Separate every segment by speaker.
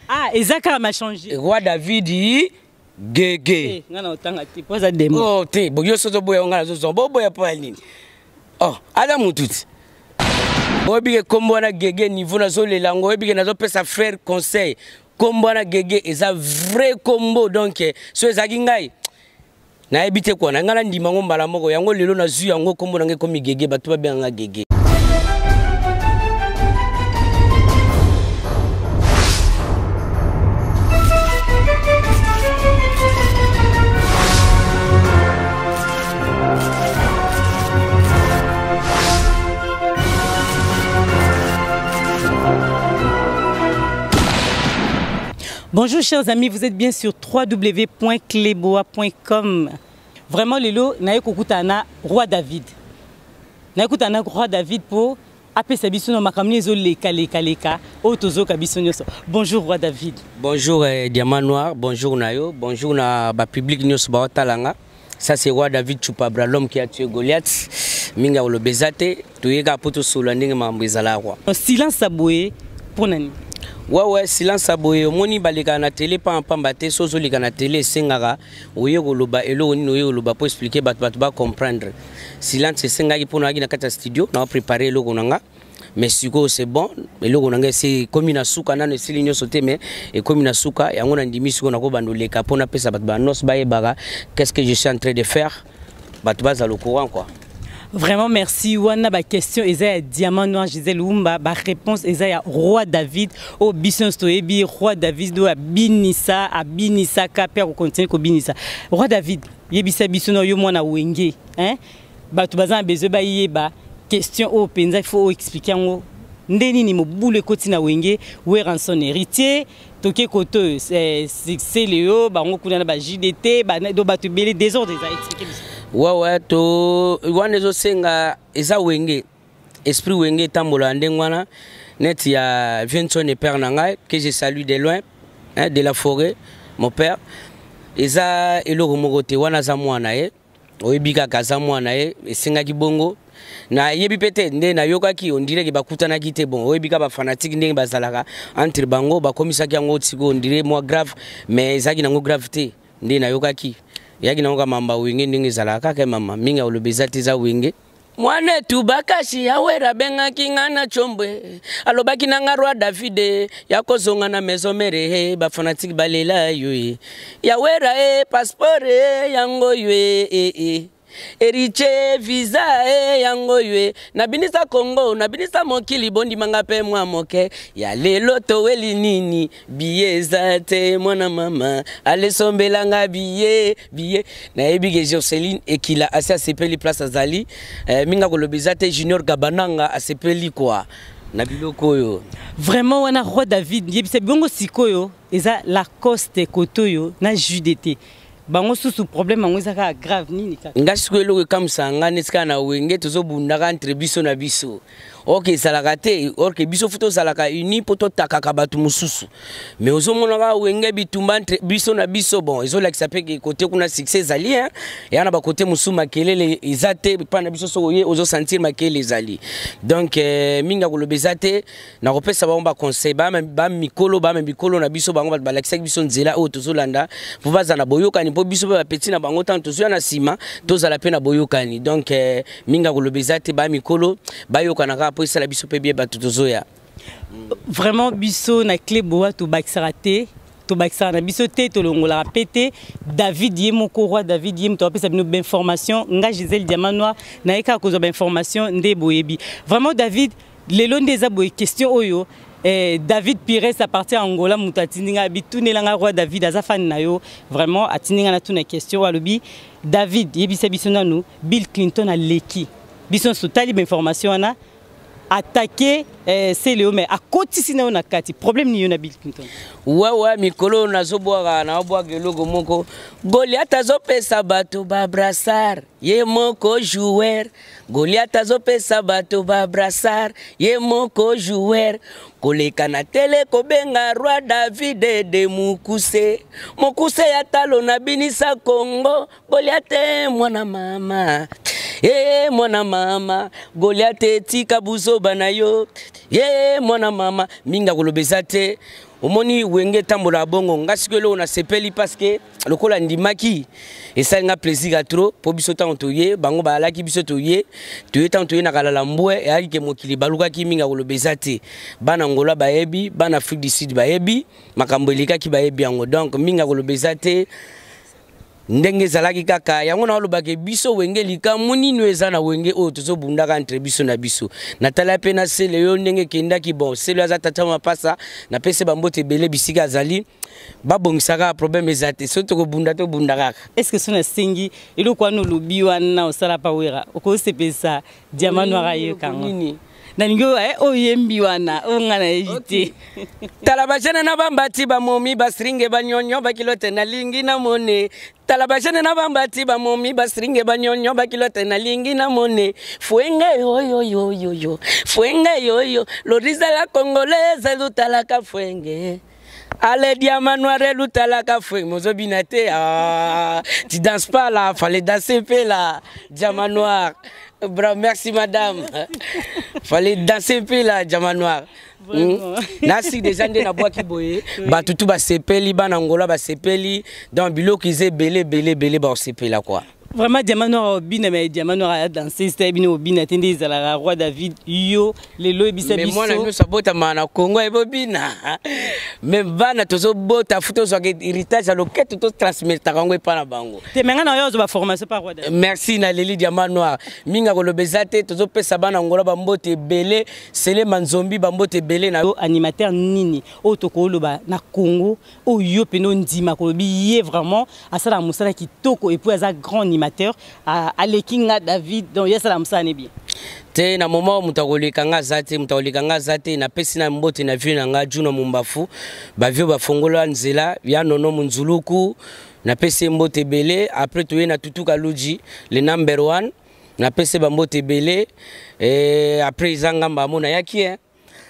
Speaker 1: Ah, eza kaka ma changer.
Speaker 2: Roi David Gege.
Speaker 1: Eh, nga na otanga te, po aza démon.
Speaker 2: Oh te, bo yo sozo boya nga nazo zombo boya po ya nini? Oh, aza mutu ti. Oyebi ke kombo wana Gege niveau nazolela yango, oyebi ke nazopesa frère conseil. Kombo wana Gege eza vrai kombo donc so ezalaki ngai nayebi te kua na ngai nandima yango mbala moko yango lelo nazwi yango nkombo na ngai ekomi gege bato babenga nga gege.
Speaker 1: Bonjour chers amis, vous êtes bien sur www.cleboa.com. Vraiment lelo naye kokutana roi David. Naye kokutana roi David po apesa biso na makambo nini ezoleka leka leka oyo tozoyoka biso nyonso. Bonjour roi David.
Speaker 2: Bonjour eh, Diamant Noir, bonjour na yo, bonjour na ba public nyonso baotala nga. Ça c'est roi David Chupabra, l'homme qui a tué Goliath. Mingi akoloba eza te, toyeka mpo tosolola ndenge makambo ezalaka kwa.
Speaker 1: Silence ya boye mpo na nini?
Speaker 2: Ouais, silence ya boye omoni balekaka na tele pamba pamba te. So ozoleka na tele esengaka oye koloba eloko nini, oye koloba mpo expliquer bato, bato ba comprendre. Silence esengaki mpo nayaki na kati ya studio na prépare eloko na nga, mais sikoyo c'est bon, eloko na ngai esi ekomi na suka. Nano esili nyonso te, mais ekomi na suka. Yango nandimi sikoyo nakobanda oleka mpo napesa bato baannonce, bayebaka qu'est-ce que je suis en train de faire, bato bazala au courant quoi.
Speaker 1: Vraiment merci. Wana ba question eza ya Diamant Noir Gisèle Wumba, ba réponse eza ya Roi David. O biso nyonso toyebi Roi David oyo abinisa, abinisaka mpe akokontinue kobinisa. Roi David, yebisa biso na yo mwana Wenge, hein? Bato baza na besoin bayeba question oyo mpenza, il faut oexplike yango nde nini mobulu ekoti na Wenge. Werrason héritier toke kote oyo Celeo, bango kuna na ba JDT, do bato ebele, désordre eza. Explike biso.
Speaker 2: Ouais, to wana ezosenga eza Wenge, esprit Wenge etambola ndenge wana neti ya Vincent et père na ngai que je salue de loin, hein, de la forêt, mon père. Eza eloko moko te, wana aza mwana ye, oyebi kaka aza mwana ye, esengaki bongo. Nayebi mpe te nde nayokaki ondireke bakutanaki te. Bon, oyebi kaka bafanatike ndenge bazalaka entre bango, bakomisaki yango sikoyo ondire mwa grave, mais ezalaki nango grave te. Nde nayokaki eyaki nango kaka mamba Wenge ndenge ezalaka kaka mama mingi akoloba eza te, eza Wenge. Mwana etu bakasi awera abengaki nga na tsombwe, alobaki na nga roi David ya kozonga na maison mère he, bafanatike balela yo ye ya Wera e passeport e yango yo e e e héritier visa e yango yo e nabinisa Congo, nabinisa mokili, bondimanga mpe mwa moke ya lelo toweli nini biye eza te. Mwana mama alesombelanga biye biye, nayebi ke Joceline Ekila asi asepeli place azali eh, mingi akoloba eza te. Junior Gabananga asepeli kwa na biloko oyo.
Speaker 1: Vraiment wana roi David yebisa bongo sikoyo eza Lacoste kote oyo na JDT, bango susu problème yango eza kaka grave nini kaka?
Speaker 2: Nga sikoyo eloko ekamwisaka nga neti kaka na Wenge tozobundaka entre biso na biso, orke ezalaka te, orke biso fu tozalaka uni mpo totakaka bato mosusu, mais ozomona kaka Wenge bitumba entre biso na biso. Bon, ezolakisa mpe ke kote kuna succès ezali, hein? Eya na bakote mosusu makelele eza te, epai na biso soki oye ozosentir makelele ezali. Donc eh, mingi akoloba eza te, nakopesa bango baconseil bamikolo, bamikolo na biso, bango bato balakisaki biso nzela oyo tozolanda mpo bazala na boyokani, mpo biso mpe bapeti na bango ntango tozoya na nsima tozala mpe na boyokani. Donc eh, mingi akoloba eza te, bamikolo bayokana kaka mpo esala biso mpe bie bato tozoya.
Speaker 1: Vraiment biso na Clé Boa tobakisaka te, tobakisaka na biso te, tolongolaka mpe te. David ye moko, roi David ye moto apesa bino bainformation. Nga Gisèle Diamant Noir naye kaka kozwa bainformation nde boyebi. Vraiment David, lelo nde eza boye question oyo eh, David Pires à partir ya Angola moto atindi ngai bitunela ngai roi David aza fan na yo. Vraiment atindi ngai natuna question oyo, alobi David yebisa biso nanu Bill Clinton aleki biso nyonso totali bainformation wana attaqué eh, Celeo, mais akotisi na yo na kati problème ni yo na Bill Clinton.
Speaker 2: Wewe mikolo nazobwaka, naobwaka eloko moko, Goliath azopesa bato babrassard, ye moko joueur. Goliath azopesa bato babrassard, ye moko joueur. Koleka na tele kobenga roi David de mokuse, mokuse ya talo nabinisa Congo. Goliath mwana mama e mwana mama Goliath etika buzoba na yo ye mwana mama. Mingi akoloba eza te. Omoni, Wenge etambola bongo. Nga sikoyo eloko nasepeli, parce que lokola ndimaki, esali nga plaisir ya trop, mpo biso ntango toye, bango bayalaki, biso toye. Ntango toye na kalala mbwe, eyaki ke mokili balukaki mingi ya koloba eza te. Bana Ngola bayebi, bana Afrique du Sud bayebi makambo elekaki, bayebi yango. Donc mingi ya koloba eza te, ndenge ezalaki kaka yango. Na olobaka, biso Wenge, likambo nini eza na Wenge oyo tozobundaka entre biso na biso? Natala mpe na sele yo ndenge ekendaki. Bon, sele aza tata mapasa, napesi bambote ebele bisika azali. Babongisaka, problème eza te. Soki tokobunda, tobunda kaka.
Speaker 1: Est ce que so nasengi eloko wana olobi wana, osala pa Wera, okosepelisa Diamant Noir ayokango?
Speaker 2: Nini?
Speaker 1: Nalingi oyembi wana oyo ngai nayebi te.
Speaker 2: Tala bajene na bambati, bamomi basiringe, banyonyo bakilote, nalingi namone. Tala bajene na bambati, bamomi basiringe, banyonyo bakilote, nalingi namone. Fuenge yoyoyoyoyo, fuenge yoyo, loriza la congolaise lutalaka fuenge. Ale Diamant Noir lutalaka fuenge. Mozobina te? Ah, tu danses pas là, fallait danser pe là, Diamant Noir. Bravo, merci madame. Fallait danser pe là, Diamant Noir. Nasi déjà nde nabwaki boye, bato tu basepeli, bana Ngola basepeli. Donc biloko eza ebele ebele ebele, bakosepela quoi.
Speaker 1: Vraiment, Diamant Noir obina, mais Diamant Noir aya danse te. Bino obina te nde ezalaka. Roi David, yo lelo oyebisa
Speaker 2: biso, mwana nyonso abotama na Kongo ebobina. Mais bana tozobota fu, tozwaka héritage ya loketo, totransmetaka yango epa na bango.
Speaker 1: Te, me ngai na oyo ozwa baformation pa Roi David.
Speaker 2: Merci, naleli Diamant Noir. Mingi akoloba eza te. Tozopesa bana Ngola bambote ebele, Selema Nzombi, bambote ebele na
Speaker 1: yo. Animateur nini oyo tokoloba na Congo, oyo yo mpena ondima kolobi ye vraiment asalaka mosala kitoko et puis aza grand animateur, aleki nga David, donc ye asalaka mosala ne bien?
Speaker 2: Te, na moment oyo moto akoleka nga aza te, moto akoleka nga aza te. Napesi na mbote na vieux na nga Juna Mombafu, bavieux bafongola nzela ya Nono Munzuluku, napesi ye mbote ebele. Après toye na Tutu Kaluji, le number one, napesi bambote ebele. Après eza ngamba amo nayaki, eh.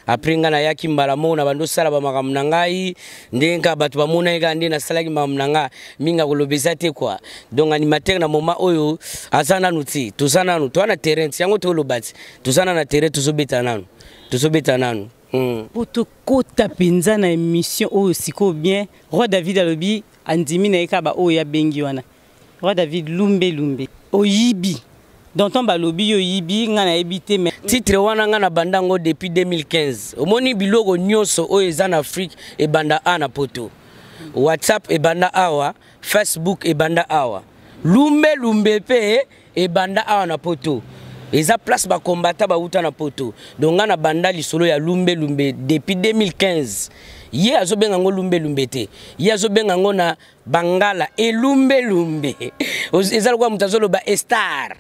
Speaker 2: Après ngai nayaki mbala moko na bando osala bamakambo na ngai ndenge kaka bato bamonaki, kaka nde nasalaki makambo na ngai. Mingi akoloba eza te quoi. Donc animateur na moment oyo aza nanu te, toza nanu, toza na terrain ti yango toloba ti toza na terrain, tozobeta nanu, tozobeta nanu.
Speaker 1: Po tokota mpenza na émission oyo sikoyo bien, Roi David alobi andimi na ye kaka baoyo abengi wana. Roi David, lumbe lumbe oyibi, donc ntango balobi yo oyibi, ngai nayebi te, mais
Speaker 2: Titre wana ngai na banda yango depuis 2015. Omoni, biloko nyonso oyo eza na Afrique ebanda a na poto. WhatsApp ebanda awa, Facebook ebanda awa, lumbe lumbe mpe ebanda awa na poto. Eza place bakombata bauta na poto. Donc ngai na banda lisolo ya lumbe lumbe depuis 2015. Ye azobenga yango lumbe lumbe te, ye azobenga yango na bangala elumbelumbe. Eza lokola moto azoloba estar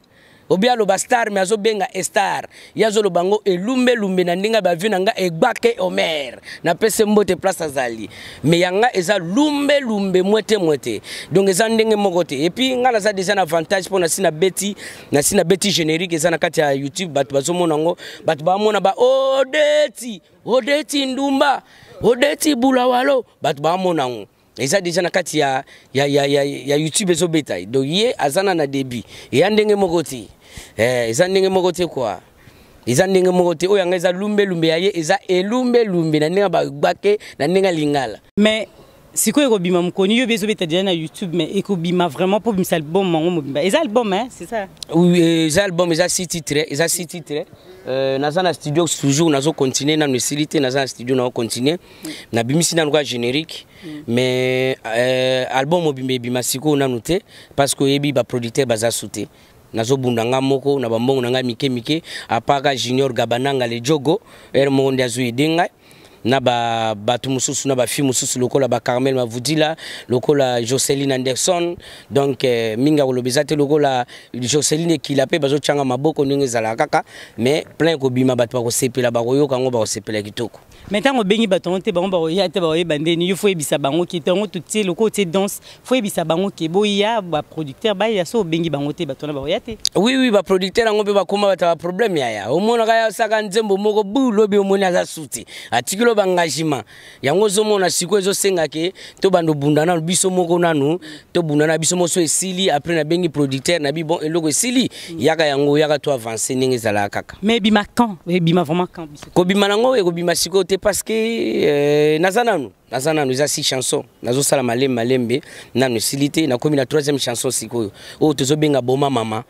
Speaker 2: obi aloba star, me azobenga estar. Ye azoloba yango elumbelumbe na ndenge bavieux na nga Egbake Omer, napesi mbote place azali. Me yanga eza lumbelumbe mwete mwete, donc eza ndenge moko te. Et puis nga naza déjà na avantage mpo nasi nabeti générique, eza na kati ya YouTube, bato bazomona yango, bato bamona ba Odeti, Odeti Ndumba, Odeti Bulawalo, bato bamona yango, eza déjà na kati ya YouTube ezobeta. Donc ye aza na début, eya ndenge moko te, eza ndenge moko te quoi, eza ndenge moko te. Oyo yanga eza lumbelumbe, ya ye eza elumbelumbe na ndenge bagbake, na ndenge ya lingala.
Speaker 1: Mais sikoyo ekobima mokoni yo bi ezobeta déjà na YouTube, mais ekobima vraiment mpo bimisa album yango mobimba? Eza album, hein, c'est ça?
Speaker 2: Oui, eza album, eza six titres, eza six titres. Naza na studio toujours, nazocontinue nanu, esili te. Naza na studio, nazocontinue, nabimisi nanu kaka générique, mais album mobimba ebima sikoyo nanu te, parce que oyebi baproducteur baza su te. Nazobunda nga moko na bambongo na ngai mike mike, apaka Junior Gabananga le Jogo ere moko nde azoyede ngai na bato mosusu, na bafille mosusu lokola bacarmel Mavudila, lokola Joceline Anderson. Donc mingi akoloba eza te, lokola Joceline Ekila mpe bazotyanga maboko ndenge ezalaka kaka. Mais plein kobima, bato bakosepela, bakoyoka yango, bakosepela kitoko.
Speaker 1: Mais ntango obengi bato yango te, bango bakoya te, bakoyeba ndeni? Yo faut oyebisa bango ke ntango totie loko otie danse, faut oyebisa bango ke boya, baproducteur baya. So obengi bango te, bato wana bakoya te.
Speaker 2: Oui, baproducteur yango mpe bakóma bato ya baproblème. Yaya, omonaka ya osaka nzembo moko bu, lobi omoni aza suti, atikili oyo baengagement yango. Ozomona sikoyo ezosenga ke tobanda obunda nanu biso moko, nanu tobunda na biso moko. So esili, après nabengi producteur na bi: "Bon, eloko esili, yaka yango, yaka to avance." Ndenge ezalaka kaka.
Speaker 1: Mais ebima quand? Ebima vraiment quand, biso?
Speaker 2: Kobima nango ekobima sikoyo te. te parce que naza nanu, naza nanu, eza six chanson, nazosala malembe malembe, nanu esili te. Nakomi na troisième chanson sikoyo, oyo tozobenga Boma Mama.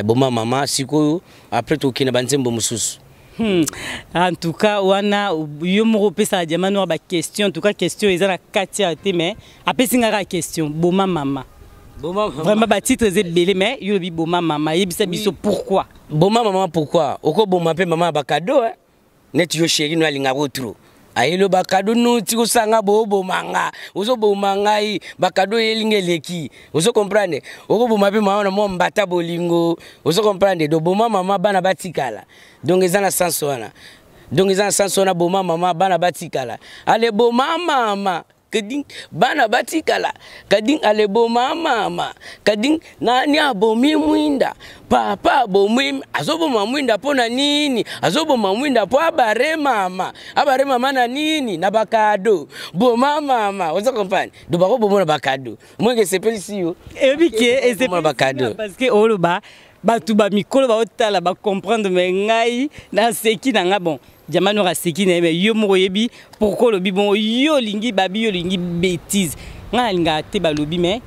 Speaker 2: Boma Mama sikoyo, après tokende banzembo mosusu.
Speaker 1: En tout cas wana yo moko opesaka Diamant Noir baquestion. En tout cas question eza na kati ya te, mais apesi nga kaka question Boma Mama.
Speaker 2: Boma Mama.
Speaker 1: Vraiment batitre eza ebele, mais yo lobi Boma Mama, yebisa biso pourquoi.
Speaker 2: Boma Mama pourquoi? Okoboma mpe mama ya bacadeau, eh? Neti yo chéri no alingaka trop, ayeli bacadeau, nuti kosanga booboma nga, ozoboma ngai, bacadeau eyelinga eleki, ozo comprendre? Okoboma mpe mama na mwa mbata bolingo, ozo comprendre? Do boma mama, bana batikala. Donc eza na sens wana, donc eza na sens wana, boma mama, bana batikala. Ale boma mama kading, bana batikala kading. Ale boma mama kading. Nani abomi mwinda? Papa abomi, azoboma mwinda mpo na nini? Azoboma mwinda mpo abare mama. Abare mama na nini? Na bacadeau. Boma mama, oza comprendre? Do bakoboma na bacadeau, mwenge esepelisi yo.
Speaker 1: Eyebi ke
Speaker 2: Boma bacadeau.
Speaker 1: Parce que oloba bato bamikolo baotala bacomprendre, mais ngai naseki na nga. Bon, Diamant Noir aseki na ye, mais yo moko oyebi pourquoi olobi bon. Yo olingi babi, yo olingi bêtise, ngai nalingaka te. Balobi mais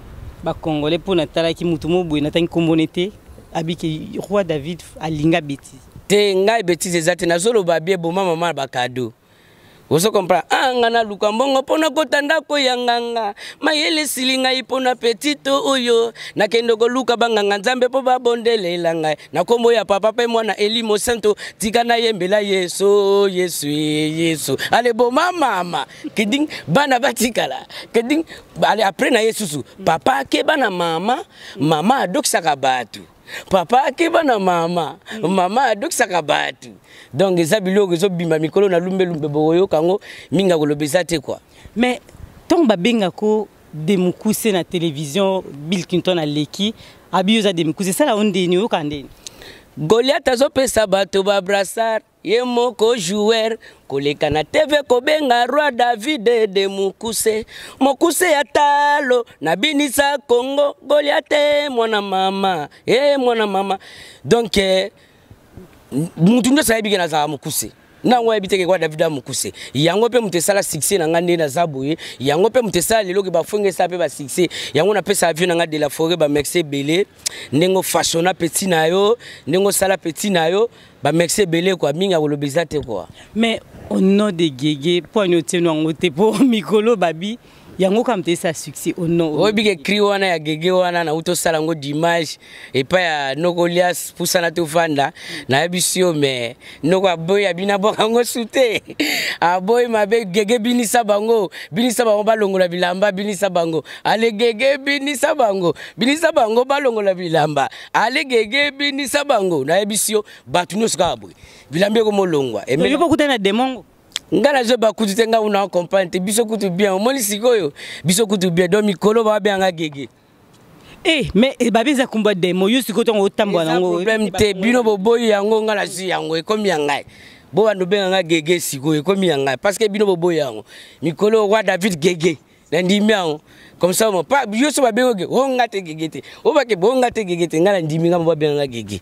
Speaker 1: bacongolais mpo natalaki motu mo boye, natangi kombone te, abiki roi David alinga bêtise.
Speaker 2: Te, ngai bêtise eza te, nazoloba bie boma mama na bacadeau, ozo comprendre? Ah, nga naluka mbongo mpona kota ndako ya nganga, mayele esili ngai mpona petite oyo. Nakende koluka banganga nzambe mpo babondelela ngai na nkombo ya Papa mpe Mwana Elimo Santo. Tika nayembela Yesu, Yesu, Yesu. Ale boma mama keding, bana batikala keding. Ale après na ye susu, papa akeba na mama, mama adokisaka bato. Papa akeba na mama, mama adokisaka bato. Donc eza biloko ezobima mikolo na lumbelumbe, bokoyoka yango mingi, akoloba eza te kua.
Speaker 1: Mais ntango babengako demukuse na télévision, Bill Clinton aleki abi yo oza demukuse, esala yo ndeni? Oyoka ndeni?
Speaker 2: Goliath azopesa bato babrassard, ye moko joueur koleka na TV kobenga roi David de mokuse, mokuse ya talo nabinisa Congo. Goliath mwana mama e mwana mama. Donc mutu nyonso ayebi ke nazalaka mokuse nango, ayebi te ke kwa David ya mokuse. Yango mpe moto esala succès na ngai nde naza boye, yango mpe moto esala lelo ke bafonge esala mpe basuccès. Yango napesa vieux na ngai de la forêt bamerci ebele, ndenge ofaçonna petit na yo, ndenge osala petit na yo, bamerci ebele kua, mingi ya koloba eza te kua.
Speaker 1: Mais au nom de Gege, mpo ani otieno yango te? Mpo mikolo babi yango kaka moto esa succès au nom.
Speaker 2: Oyebi ke cri wana ya Gege wana nauti osala yango dimanche epai ya noko Lias pusana tovanda, nayebisi yo. Mais noko aboyi, abina bwaka yango su te, aboyi mabe. Gege binisa bango, binisa bango balongola bilamba, binisa bango. Ale Gege binisa bango, binisa bango balongola bilamba. Ale Gege binisa bango, nayebisi yo, bato nyonso kaka boye, bilamba ekomolongwa.
Speaker 1: Yo mpo okutani na demongo.
Speaker 2: Nga nazoyeba kutu te, nga una comprendre te. Biso kutu bien, omoni sikoyo biso kutu bien. Donc mikolo babenganga Gege.
Speaker 1: Eh, mais babi eza kombo demo, yo sikoyo ntango otambola nango?
Speaker 2: Problème te, bino boboyi yango, nga nazwi yango, ekomi ya ngai. Bo bando obenganga Gege, sikoyo ekomi ya ngai parce que bino boboyi yango. Mikolo roi David Gege, nandimi yango comme ça. Mo pa yo so babengi o nga te Gege te, o bake bo nga te Gege te, nga nandimi nga mo babenganga Gege.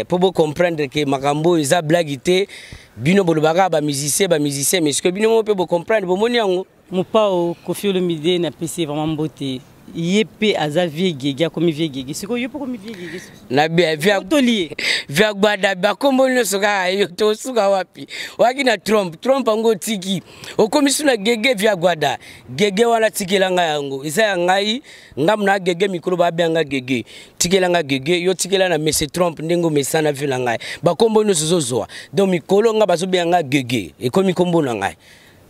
Speaker 2: Mpo bocomprendre ke makambo oyo eza blague te. Bino bolobaka bamusicien, bamusicien, mais sikoyo bino mo mpe bocomprendre, bomoni yango.
Speaker 1: Mopao Kofi Olomide, napesi vraiment mbote. Ye mpe aza vieux Gege, akomi vieux Gege sikoyo, yo mpe okomi vieux Gege.
Speaker 2: Na
Speaker 1: Toli.
Speaker 2: Via Gbada, bakombo nyonso kaka yo, tosuka wapi? Oyaki na trompe trompe yango, otiki, okomi su na Gege. Via Gwada, Gege wana tikela ngai yango, eza ya ngai. Ngambo na Gege, mikolo babenganga Gege, tikela nga Gege. Yo tikela na mese trompe ndenge omesana vi na ngai, bakombo nyonso ozozwa. Donc mikolo nga bazobenganga Gege, ekomi kombo na ngai.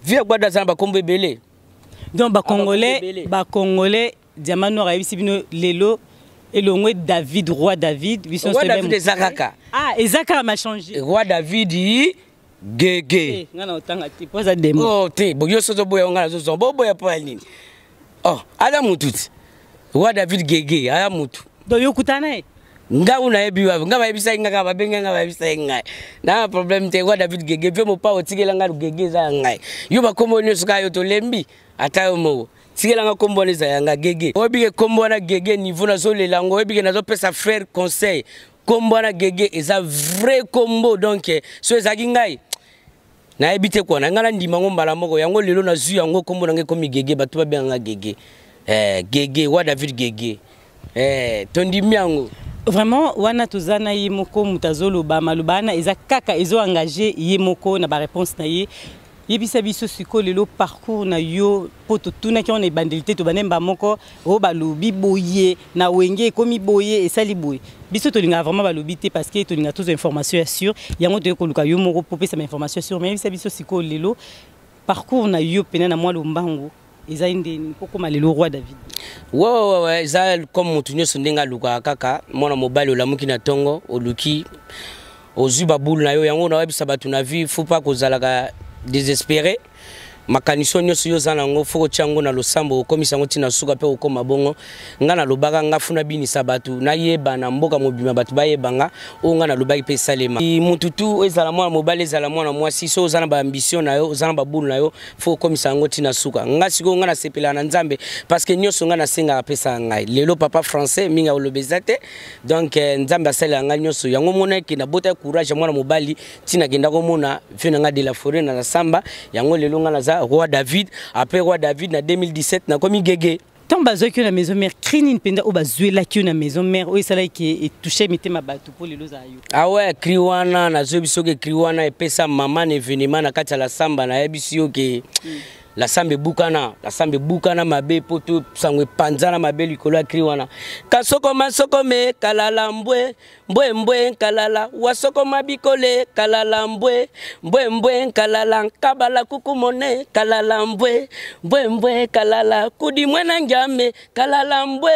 Speaker 2: Via Gwada aza na bakombo ebele.
Speaker 1: Donc bacongolais, bacongolais, Diamant Noir ayebisi bino lelo elongwe David, roi David.
Speaker 2: Biso roi David eza kaka.
Speaker 1: Ah, eza kaka ma changer.
Speaker 2: Roi David Gege.
Speaker 1: Nga na otanga te po aza demo.
Speaker 2: Oh te, bo yo sozo boya, nga nazozwa boboya mpo ya nini? Oh, aza mutu ti, roi David Gege aza mutu.
Speaker 1: Donc yo okutana ye?
Speaker 2: Nga una nayebi wapi? Nga bayebisaki nga kaka, babengi nga, bayebisaki ngai na problème te. Roi David Gege, mpe mopa otikela nga Gege, eza ya ngai. Yo bakombo nyonso kaka yo, tolembi. Ata yo moko tikela nga kombo wana, eza ya nga Gege. Oyebi ke kombo wana Gege, niveau nazolela yango, oyebi ke nazopesa frère conseil, kombo wana Gege eza vrai kombo. Donc so ezalaki ngai Nayebi te kwa na ngai nandima yango mbala moko. Yango lelo nazwi yango, nkombo na ngai ekomi Gege, bato babenganga Gege. Gege wa David Gege, tondimi yango.
Speaker 1: Vraiment, wana toza na ye moko moto azoloba maloba wana, eza kaka ezoengage ye moko na baréponse na ye. Yebisa biso sikoyo lelo parcours na yo, mpo totunaki wana ebandeli te, tobanemba moko oyo balobi boye na Wenge, ekomi boye, esali boye. Biso tolingaka vraiment balobi te, parce que tolingaka tozwa information ya sûr. Yango toye koluka yo moko mpo opesa bainformation ya sûr. Mais yebisa biso sikoyo lelo parcours na yo pena na mwa lombangu, ezali ndeni mpo koma lelo roi David?
Speaker 2: Ouais, eza comme motu nyonso ndenge alukaka kaka. Mwana mobali olamuki na ntongo, oluki, ozwi babulu na yo. Yango nawebisa bato na vie, faut pas kozalaka désespéré. Makanisi oyo nyonso yo oza nango, faut kotia yango na losambo, okomisa yango ntina suka mpe okóma bongo. Nga nalobaka, nga funa binisa bato, nayeba na mboka mobima, bato bayeba nga. Oyo nga nalobaki mpe esalema. Mutu tu, ezala mwana mobali, ezala mwana mwasi, so oza na baambition na yo, oza na babulu na yo, faut okomisa yango ntina suka. Nga sikoyo, nga nasepelaka na Nzambe, parce que nyonso nga nasengaka, apesaka ngai. Lelo papa français mingi akoloba eza te. Donc Nzambe asalelaka ngai nyonso. Yango mona eke nabota courage ya mwana mobali, ntina akenda komona vieux na ngai de la forêt na samba. Yango lelo ngai naza roi David. Après roi David, na 2017 nakomi Gege.
Speaker 1: Ntango bazwaki yo na maison mère, cri nini mpenza oyo bazwelaki yo na maison mère oyo esalaki etouche mitema bato mpo lelo ozala yo?
Speaker 2: Awe, cri wana nazoyebi soki cri wana epesa mama na événement na kati ya la samba. Nayebisi yo ke la samba ebukana, la samba ebukana mabe, mpo to sango epanzana mabe likolo ya cri wana: kasokoma sokome kalala mbwe mbwe mbwe nkalala wasokoma bikole kalala mbwe mbwe mbwe nkalala nkabala kukumone kalala mbwe mbwe mbwe kalala kudi mwena njame kalala mbwe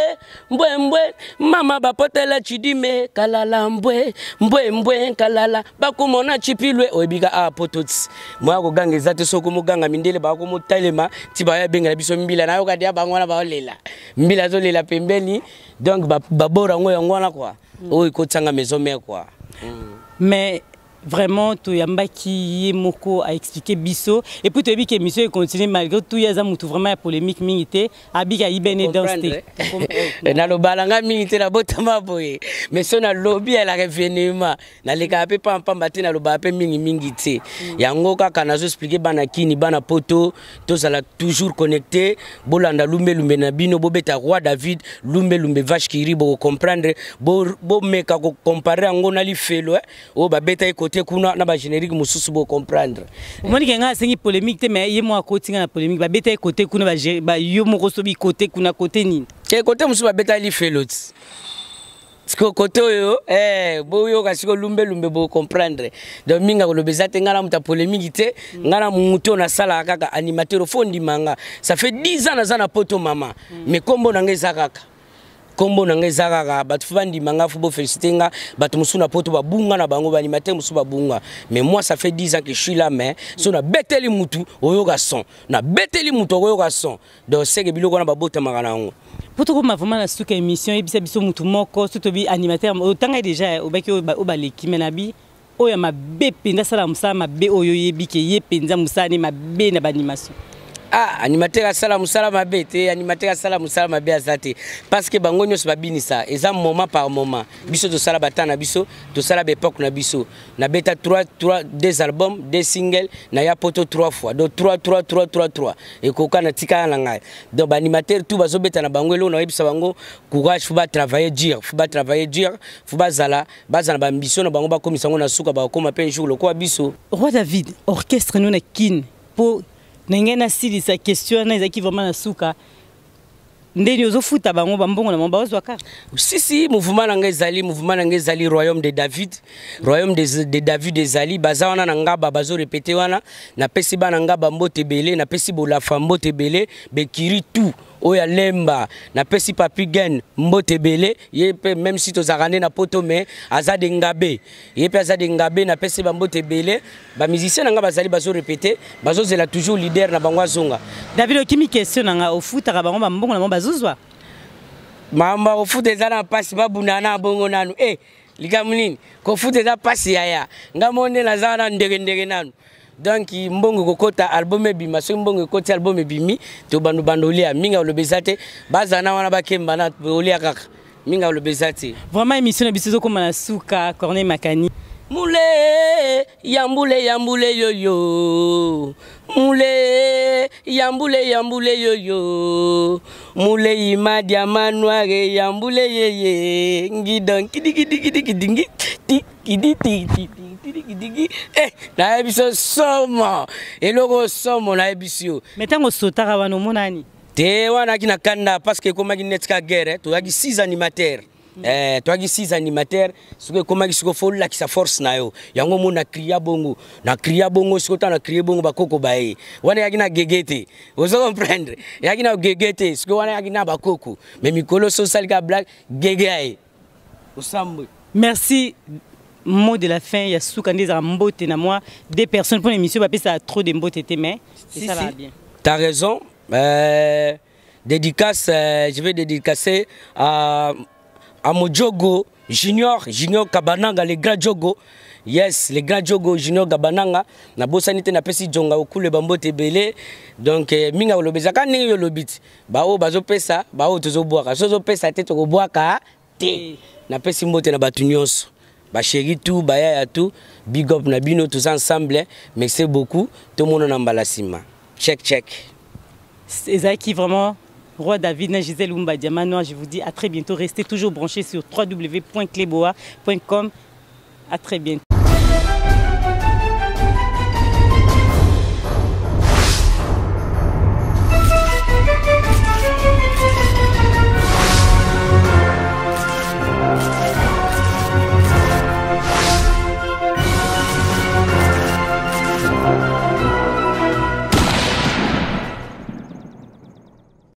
Speaker 2: mbwe mbwe mama bapotela chidime kalala mbwe mbwe mbwe nkalala bakumona chipilwe. Oyebika a poto ti moya koganga eza te. Soki omoganga, mindele bakomotalema ti baya bengela biso mbila. Nayoka dia bango wana baolela, mbila azolela pembeni. Donc babora yango, yango wana kua oyo ekotianga maison mère quoi.
Speaker 1: Mais vraiment, toyambaki ye moko aexplike biso, et puis toyebi ke émission econtinue malgré tout. Ye aza motu vraiment ya polémique mingi te, abiki ayibene danse te.
Speaker 2: Nalobala nga mingi te, nabotama boye. Mais so nalobi, elaka événement, nalekaka mpe pampamba te, nalobaka mpe mingimingi te. Yango kaka nazoexplike bana kini, bana poto, tozala toujours connecté. Bolanda lumbelumbe na bino, bobeta roi David lumbelumbe vache qui rit, bokocomprendre. Bomeka kocompare yango na lifelo oyo babeta ye kote kuna na bagénérique mosusu, bocomprendre.
Speaker 1: Omoni ke ngai asengi polémique te, mais ye moko akotinga na polémique. Babeta ye kote kuna, yo moko sobi kote kuna, kote nini?
Speaker 2: Ke kote mosusu babeta lifelo ti sikoyo kote oyo, boyoka sikoyo lumbelumbe, bocomprendre. Donc mingi akoloba eza te. Ngai na moto ya polémique te, ngai na motu oyo nasalaka kaka animateur. Faut ndima nga, ça fait 10 ans naza na poto, mama, mais nkombo na ngai eza kaka, nkombo na ngai eza kaka. Bato faut bandima nga, faut bofélicité nga. Bato mosusu na poto babunga na bango, baanimateur mosusu babunga, mais moi, ça fait 10 ans que je suis là. Mais so nabeteli mutu, oyoka son, nabeteli mutu, okoyoka son. Donc seke biloko wana babotamaka na yango.
Speaker 1: Po tokoma vraiment na suka émission, yebisa biso mutu moko so tobi animateur otanga déjà, obaki oyo baleki me na bi oyo ya mabe mpenza, asala mosala mabe, oyo oyebi ke ye mpenza mosala ne mabe na baanimation.
Speaker 2: Ah, animateur asala mosala mabe te. Animateur asala mosala mabe aza te, parce que bango nyonso babinisa, eza moment par moment. Biso tosala bata na biso, tosala baépoque na biso. Nabeta 3 3 2 albums, 2 singles, naya poto 3 fois, donc 3 3 3 3 3 ekoka na tikala na ngai. Donc baanimateur tout bazobeta na bango, eloko nayebisa bango, courage, faut batravailler dur, faut batravailler dur, faut bazala baambition na bango, bakomisa yango na suka, bakokoma mpe un jour lokola biso.
Speaker 1: Roi David, orchestre no na Kine, mpo na ngai nasilisa question wana, ezalaki vraiment na suka. Ndeni ozofuta bango bambongo na bango, bazwa kaka?
Speaker 2: Si si, mouvement na ngai ezali, mouvement na ngai ezali Royaume de David. Royaume de David ezali, baza wana na ngaba, bazorepete wana. Napesi bana ngaba mbote ebele, napesi bolafa mbote ebele, bekiri tout oyo alemba, napesi papi gen mbote ebele. Ye mpe, même si tozalaka nde na poto, mais aza de ngabe, ye mpe aza de ngabe. Napesi bambote ebele. Bamusicien na ngai bazali, bazorepete, bazozela toujours leader na bango azonga.
Speaker 1: David, okimi question na ngai. Ofutaka bango bambongo na bango, bazozwa?
Speaker 2: Mamba kofuta eza na mpasi, babunda na bongo nanu. Likambo nini kofuta eza mpasi, yaya? Nga mo nde naza wana ndenge nanu. Donc mbongo ekokota, album ebima. Soki mbongo ekoti, album ebimi, to bando olia. Mingi aloba eza te, bazala na wana, bakemba na olia kaka. Mingi aloba eza te.
Speaker 1: Vraiment, émission na biso ezokóma na suka. Corneille Makani.
Speaker 2: Mule yambule yambule yoyo, mule yambule yambule yoyo, mule ima diamant noir yambule yeye ngidon kidikidikidigidingi ti kidi ti ti ti. Eh, nayebi so somo, eloko somo nayebisi yo.
Speaker 1: Mais ntango osotaka wana, omonani?
Speaker 2: Te, wana aki na kanda parce que ekomaki neti ka guerre. Toyaki 6 animateurs. Toyaki 6 animateurs. Soki ekomaki sikoyo, fo olakisa force na yo. Yango omona cria bongo, na cria bongo. Sikoyo ntango na crie bongo, bakoko baye. Wana eyaki na gege te, ozo comprendre? Eyaki na gege te. Sikoyo wana eyaki na bakoko, mais mikolo so osali ka blague, gege aye, osambwe.
Speaker 1: Merci. Mot de la fin ya suka nde ezala mbote na moi deux personnes mpona émission. Bapesaka trop de mbote te, mais
Speaker 2: Si,
Speaker 1: esalaka
Speaker 2: si.
Speaker 1: bien.
Speaker 2: T'as raison. Dédicace, je vais dédicacer à Mojogo Junior, Junior Kabananga, le grand Jogo. Yes, le grand Jogo Junior Kabananga. Na bosani te, na pesi jonga okule bambote ebele. Donc minga olobi ezaka ndenge yo olobi ti. Baoyo bazopesa, baoyo tozobwaka. So ozopesa te, tokobwaka te. Napesi mbote na bato nyonso. Bachéri tout, bayaya tout, big up na bino, tous ensemble. Merci beaucoup. Tout le monde na mbala nsima. Check check.
Speaker 1: Ezalaki vraiment Roi David na Gisèle Umba Diamant Noir. Je vous dis à très bientôt. Restez toujours branchés sur www.cleboa.com. À très bientôt.